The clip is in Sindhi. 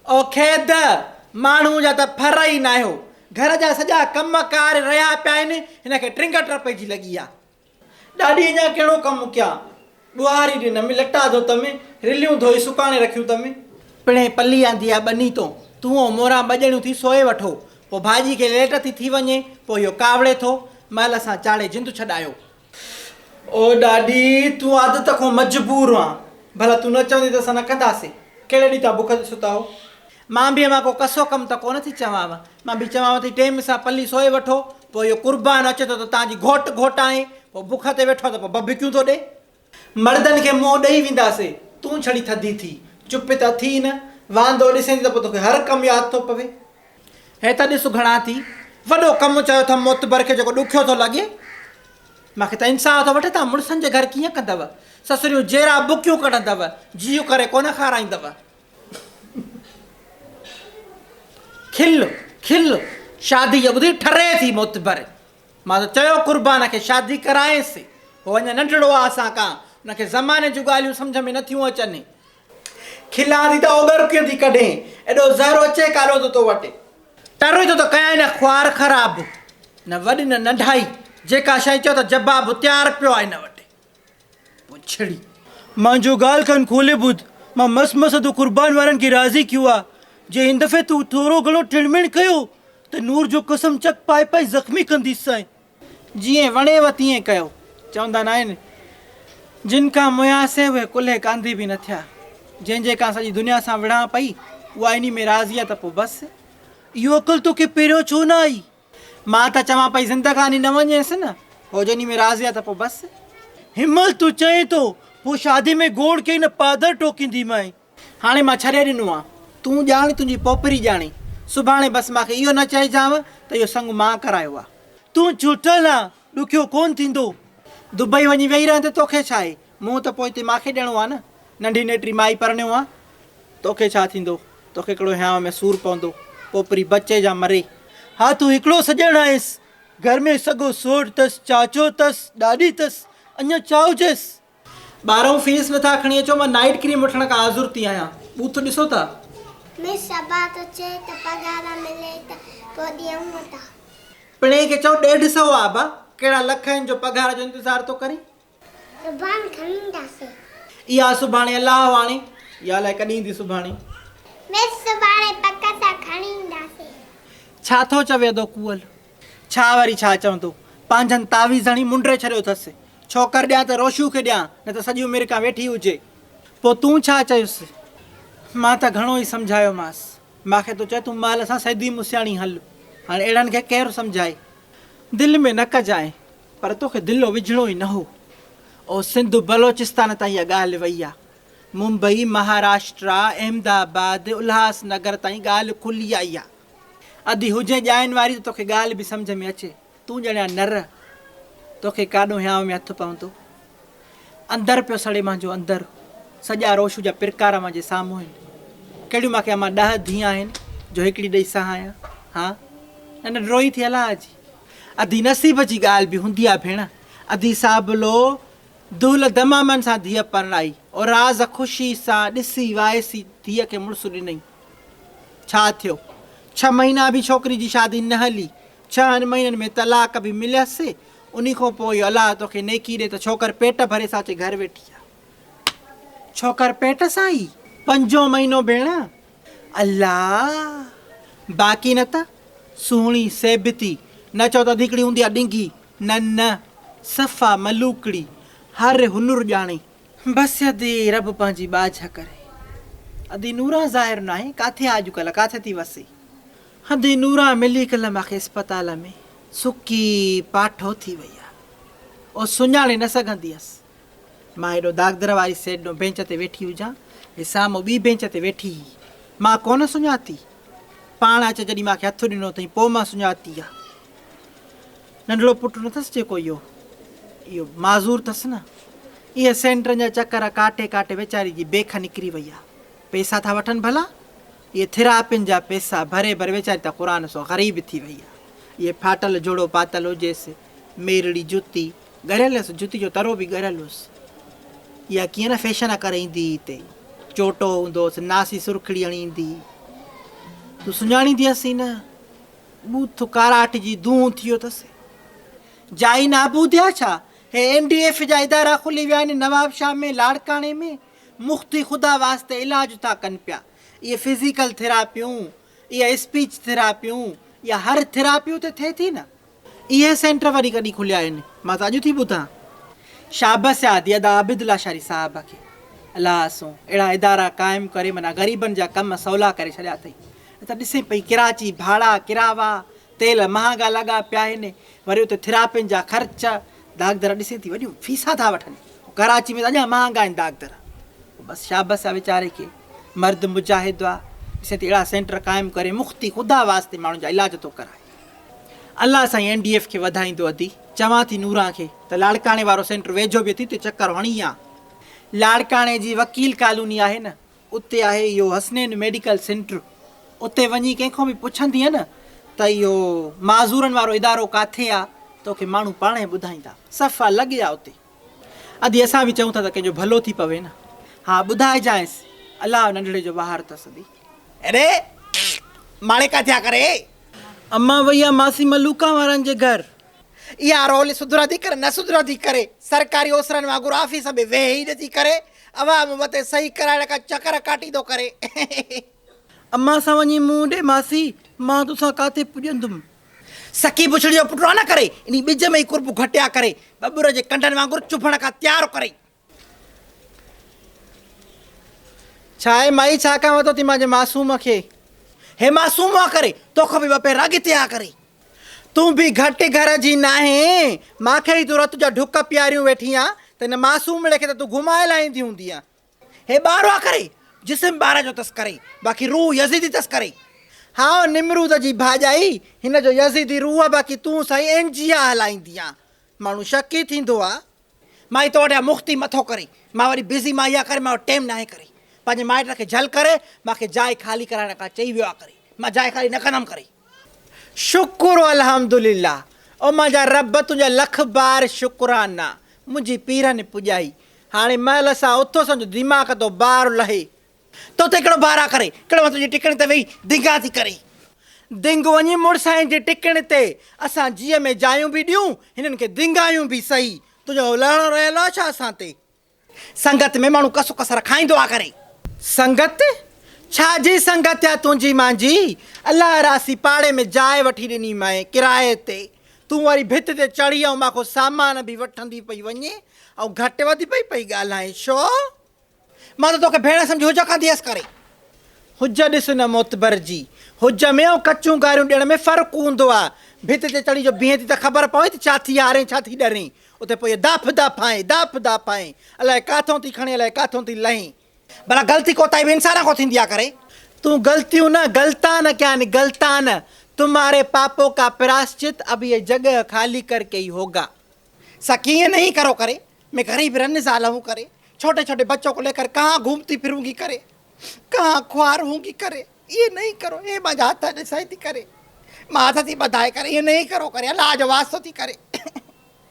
او کيد! ماڻهوء جا ته ڦر ئي ناهيو. گهر جا سڄا ڪم ڪار رهيا پيا آهن، هن کي ٽنگ ٽپي جي لڳي آ. ڏاڏي اڃا ڪهڙو ڪم ڪيان؟ ٻهاري ڏنم، لٽا ڌوتم، رليون ڌوئي سڪاڻي رکيون تم. پڻهين پلي آندي آ ٻني تون. تون ۽ موران ٻه ڄڻيون ٿي سوئي وٺو. پوء ڀاڄي کي ليٽ ٿي ٿي وڃي، پوء اهو ڪاوڙي ٿو. مهل سان چاڙهي جند ڇڏايو. او ڏاڏي، تون عادت کان مجبور آن. ڀلا تون نه چوندين ته اسان نه ڪنداسين. ڪهڙي ڏينهن توهان بک تي ستا هو؟ مان به اوهان ڪو ڪسو ڪم ته ڪونه ٿي چوانو. مان به چوانو ٿي ٽيم سان پلي سوئي وٺو، پوء اهو قربان اچي ٿو ته توهان جي گهوٽ گهوٽ آهي، پوء بک تي ويٺو آهي ته پوء بڀڪيون ٿو ڏي. مردن کي منهن ڏئي وينداسين، تون ڇڙي ٿڌي ٿي. چپ ته اٿي ئي نه. واندو ڏسين ٿي ته پوء توکي هر ڪم ياد ٿو پوي. هي ته ڏس گهڻا ٿي. وڏو ڪم چيو اٿم معتبر کي جيڪو ڏکيو ٿو لڳي. مان کي ته انصاف ٿو وٺي توهان مڙسن جي گهر ڪيئن ڪندؤ. سسريون جيرا بڪيون ڪڍندؤ، جيء ڪري ڪونه کارائيندؤ. کل کل شادي جو ٻڌي ٺري ٿي معتبر. مان ته چيو قربان کي شادي ڪرائينس. هو اڃا ننڍڙو آ اسان کان. ان کي زماني جون ڳالهيون سمجهه ۾ نٿيون اچن. کلان ٿي ته اوڳر ڪيئن ٿي ڪڍين. ايڏو زهر اچي ڪاڏو ٿو تو وٽ. ٽري ٿو ته ڪيائين نه خوار خراب، نه وڏ نه ننڍائي. جيڪا شيء چئو ته جباب تيار پيو آهي هن وٽ. پڇڙي. مانجو ڳالهه ڪن کولي ٻڌ. مان مس مس ادو قربان وارن کي راضي ڪيو آ. جي هن دفعي تون ٿورو گهڻو ٽڻ مڻ ڪيو ته نور جو قسم چڪ پائي پائي زخمي ڪنديسانء. جيئن وڻيو تيئن ڪيو. چوندا ناهن، جن کان موياسين اهي ڪلهي ڪانڌي به نه ٿيا. جنهن جي کان سڄي دنيا سان وڙهان پئي، اها انهي ۾ راضي آ ته پوء بس. اهو عقل توکي پهريون ڇو نه آئي؟ مان ته چوان پئي زندگاني نه وڃيس نه، هو جي انهي ۾ راضي آ ته پوء بس. هنمهل تون چئين ٿو، پوء شادي ۾ گوڙ ڪئي نه پادر ٽوڪينديمانء. هاڻي مان ڇڏي ڏنو آ. تون ڄاڻ تنهنجي پوپري ڄاڻي. سڀاڻي بس مان کي اهو نه چئجانء ته اهو سڱ مان ڪرايو آ. تون ڇٽل آن، ڏکيو ڪونه ٿيندو. دبئي وڃي ويهي رهندين توکي ڇا آهي؟ منهن ته پوئتي مان کي ڏيڻو آ نه. ننڍي نيٽري مائي پرڻيو آ. توکي ڇا ٿيندو؟ توکي ڪهڙو هيانء ۾ سور پوندو. پوپري بچي جا مري. ها تون هڪڙو سڄڻ آهيس. گهر ۾ سڳو سوٽ تس، چاچو تس، ڏاڏي تس، اڃا ڇا هجيس؟ ٻارئون فيس نٿا کڻي اچو مان نائيٽ ڪريم وٺڻ کان آزر ٿي آهيان ٻوٿ ڏسو ٿا. مس صبا ٿو چئي ته پگهار ملي ته پوء ڏيون ٿا. پڻهين کي چئو ڏيڍ سئو آ ابا ڪهڙا لک آهن جو پگهار جو انتظار ٿو ڪرين. سڀاڻي کڻي اينداسين. اها سڀاڻي الله واڻي اها الائي ڪڏهن ايندي سڀاڻي. مس سڀاڻي پڪ سان کڻي اينداسين. ڇا ٿو چوي ادو ڪوئل. ڇا وري ڇا چوندو. پنهنجن تعويذ هڻي منڊري ڇڏيو اٿس. ڇوڪر ڏيان ته روشو کي ڏيان، نه ته سڄي عمر ڪان ويٺي هجي. پوء تون ڇا چيس؟ مان ته گهڻو ئي سمجهايومانس. مان کي ٿو چئي تون مهل سان سيدي مسياڻي هل. هاڻي اهڙن کي ڪير سمجهائي. دل ۾ نه ڪجانء، پر توکي دلو وجهڻو ئي نه هو. او سنڌ بلوچستان تائين اها ڳالهه وئي آ. ممبئي، مهاراشٽرا، احمد آباد، الهاس نگر تائين ڳالهه کلي آئي آ. ادي هجين ڄائين واري ته توکي ڳالهه به سمجهه ۾ اچي. تون ڄڻيا نر، توکي ڪاڏو هيانء ۾ هٿ پوندو. اندر پيو سڙي مانجو اندر. سڄا روشو جا پرڪار مانجي سامهون هن. ڪهڙيون مانکي امان ڏهه ڌيئن آهن جو هڪڙي ڏئي سهايان. ها؟ نه نه ڊوهي ٿي الله جي. ادي نصيب جي ڳالهه به هوندي آ ڀيڻ. ادي صابلو دهل دمامن سان ڌيء پرڻائي. او راز خوشي سان ڏسي وائسي ڌيء کي مڙس ڏنئي. ڇا ٿيو؟ ڇهه مهينا به ڇوڪري جي شادي نه هلي. ڇهن مهينن ۾ طلاق به مليس. انهي کان پوء اهو الله توکي نيڪي ڏي ته ڇوڪر پيٽ ڀري سان اچي گهر ويٺي آ. ڇوڪر پيٽ سان ئي؟ پنجون مهينو ڀيڻ. الله! باقي نه ته سهڻي سيبتي، نه چئو ته اڌيڪڙي هوندي آ ڏنگي، نه نه، صفا ملوڪڙي، هر هنر ڄاڻي. بس ادي رب پنهنجي ٻاجهه ڪري. ادي نوران ظاهر ناهي، ڪاٿي آ اڄڪلهه، ڪاٿي ٿي وسي؟ ادي نوران ملي ڪلهه ماکي اسپتال ۾، سڪي پاٺو ٿي وئي آ. او سڃاڻي نه سگهندي هيس. مان هيڏو داغدر واري سيٽ ڏو بينچ تي ويٺي هجان، هي سامهون ٻي بينچ تي ويٺي هئي. مان ڪونه سڃاتي. پاڻ اچي جڏهن ماکي هٿ ڏنو اٿئين پوء مان سڃاتي آ. ننڍڙو پٽ نه اٿس جيڪو اهو اهو معذور اٿس نه. اهي سينٽرن جا چڪر ڪاٽي ڪاٽي ويچاري جي بيک نڪري وئي آ. پئسا ٿا وٺن ڀلا؟ اهي ٿراپين جا پئسا ڀري ڀري ويچاري ته قرآن سو غريب ٿي وئي آ. اهي ڦاٽل جوڙو پاتل هجيس، ميرڙي جتي ڳريل هيس، جتي جو ترو به ڳريل هيس. اها ڪيئن نه فيشن ڪري ايندي هئي هتي. چوٽو هوندو هوس، ناسي سرخڙي هڻي ايندي هئي. تون سڃاڻيندينس ئي نه. ٻوٿ ڪاراٽجي دونهون ٿي ويو اٿس. جائي نابود آ ڇا؟ هي اين ڊي ايف جا ادارا کلي ويا آهن نوابشاهه ۾ لاڙڪاڻي ۾. مختي خدا واسطي علاج ٿا ڪن پيا. اهي فزيڪل ٿراپيون، اها اسپيچ ٿراپيون، اها هر ٿراپي اتي ٿئي ٿي نه. اهي سينٽر وري ڪڏهن کليا آهن؟ مان ته اڄ ٿي ٻڌان. شابس آ ادي ادا عابد لاشاري صاحب کي. الله سون اهڙا ادارا قائم ڪري معنيٰ غريبن جا ڪم سولا ڪري ڇڏيا اٿئي. نه ته ڏسين پئي ڪراچي ڀاڙا ڪراوا تيل مهانگا لڳا پيا آهن وري اتي ٿراپين جا خرچ داغدر ڏسين ٿي وڏيون فيسان ٿا وٺن ڪراچي ۾ ته اڃا مهانگا آهن داغدر بس شابس آ ويچاري کي مرد مجاهد آ ڏسين ٿي اهڙا سينٽر قائم ڪري مختي خدا واسطي ماڻهن جا علاج ٿو ڪرائي الله سائين اين ڊي ايف کي وڌائيندو ادي چوان ٿي نوران کي ته لاڙڪاڻي وارو سينٽر ويجهو به اٿي اتي چڪر هڻي آ لاڙڪاڻي جي وڪيل ڪالوني آهي نه اتي آهي اهو حسنين ميڊيڪل سينٽر اتي وڃي ڪنهن کان به پڇندينء نه ته اهو معذورن وارو ادارو ڪاٿي آ توکي ماڻهو پاڻهي ٻڌائيندا صفا لڳي آ اتي. ادي اسان به چئون ٿا ته ڪنهن جو ڀلو ٿي پوي نه. ها ٻڌائجانئس الله ننڍڙي جو واهر اٿس ادي. اڙي ماڙي ڪاٿي آ ڪري. امان وئي آ ماسي ملوڪان وارن جي گهر. اها رول سڌرندي ڪري نه سڌرندي ڪري سرڪاري اوسرن وانگر آفيس ۾ ويهي ئي نٿي ڪري عوام مٿي صحيح ڪرائڻ کان چڪر ڪاٽيندو ڪري. امان سان وڃي منهن ڏي ماسي مان توسان ڪاٿي پڄندم. سڪي بڇڙي جو پٽ آ نه ڪري انهي ٻج ۾ ئي قرب گهٽيا ڪري ٻٻر جي ڪنڊن وانگر چڀڻ کان تيار ڪري. ڇا آهي مائي ڇا کان وتو ٿي مانجي معصوم کي. هي معصوم آ ڪري توکان به ٻه پير اڳتي آ ڪري. تون به گهٽ گهر جي ناهين، مانکي ئي تون رت جا ڍڪ پياريون ويٺي آن ته هن معصومڙي کي ته تون گهمائي لاهيندي هوندينء. هي ٻار آ ڪري، جسم ٻار جو تس ڪري، باقي روح يزيدي تس ڪري. هائو نمرود جي ڀاڄائي، هن جو يزيدي روح آ باقي تون سائين اين جي آ هلائيندي آن. ماڻهو شڪي ٿيندو آ. مائي تو وٽ آ مختي مٿو ڪري، مان وري بزي مائي آ ڪري مان وٽ ٽيم ناهي ڪري. پنهنجي مائٽ کي جهل ڪري، مان کي جاء خالي ڪرائڻ کان چئي ويو آ ڪري، مان جاء خالي نه ڪندم ڪري. شڪر الحمدلله او منهنجا رب تنهنجا لک بار شڪرانا منهنجي پيرن پڄائي هاڻي مهل سان اٿو سمجهه دماغ تو بار لهي. تو تي ڪهڙو بار آ ڪري ڪهڙو مان تنهنجي ٽڪڻي تي ويهي دنگان ٿي ڪري. دنگ وڃي مڙسائين جي ٽڪڻي تي اسان جيء ۾ جايون به ڏيون هنن کي دنگايون به سهي تنهنجو لهڻو رهيل آ ڇا اسان تي. سنگت ۾ ماڻهو ڪس ڪسر کائيندو آ ڪري. سنگت؟ ڇا جي سنگت آ تنهنجي مانجي؟ الله راسي پاڙي ۾ جاء وٺي ڏني مانء ڪرائي تي، تون وري ڀت تي چڙهي ۽ مان کان سامان به وٺندي پئي وڃين ۽ گهٽ وڌ پئي پئي ڳالهائين ڇو؟ مان ته توکي ڀيڻ سمجهي هج ڪندي هيس ڪري. هج ڏس نه معتبر جي، هج ۾ ۽ ڪچيون گاريون ڏيڻ ۾ فرق هوندو آ. ڀت تي چڙهي جو بيهين ٿي ته خبر پوي ته ڇا ٿي هارين ڇا ٿي ڏرين. اتي پوء داڦ داڦائين، داڦ داڦائين، الائي ڪاٿئون ٿي کڻين الائي ڪاٿئون ٿي لهين. ڀلا غلطي ڪوتاهي به انسان کان ٿيندي آ ڪري. تون غلطيون نه غلطان ڪيا آهن غلطان، تمهاري پاپو ڪا پراسچت اب يي جڳهه خالي ڪر ڪي ئي هوگا. سا ڪيئن نهين ڪرو ڪري، مين غريب رن زال هون ڪري، ڇوٽي ڇوٽي بچو ڪو ليڪر ڪهان گهومتي ڦرونگي ڪري، ڪهان خوار هونگي ڪري، ايئن نهين ڪرو، اي مانجا هٿ ڏسائي ٿي ڪري، مان هٿ ٿي ٻڌائي ڪري، ايئن نهين ڪرو ڪري، الله جو واسطو ٿي ڪري.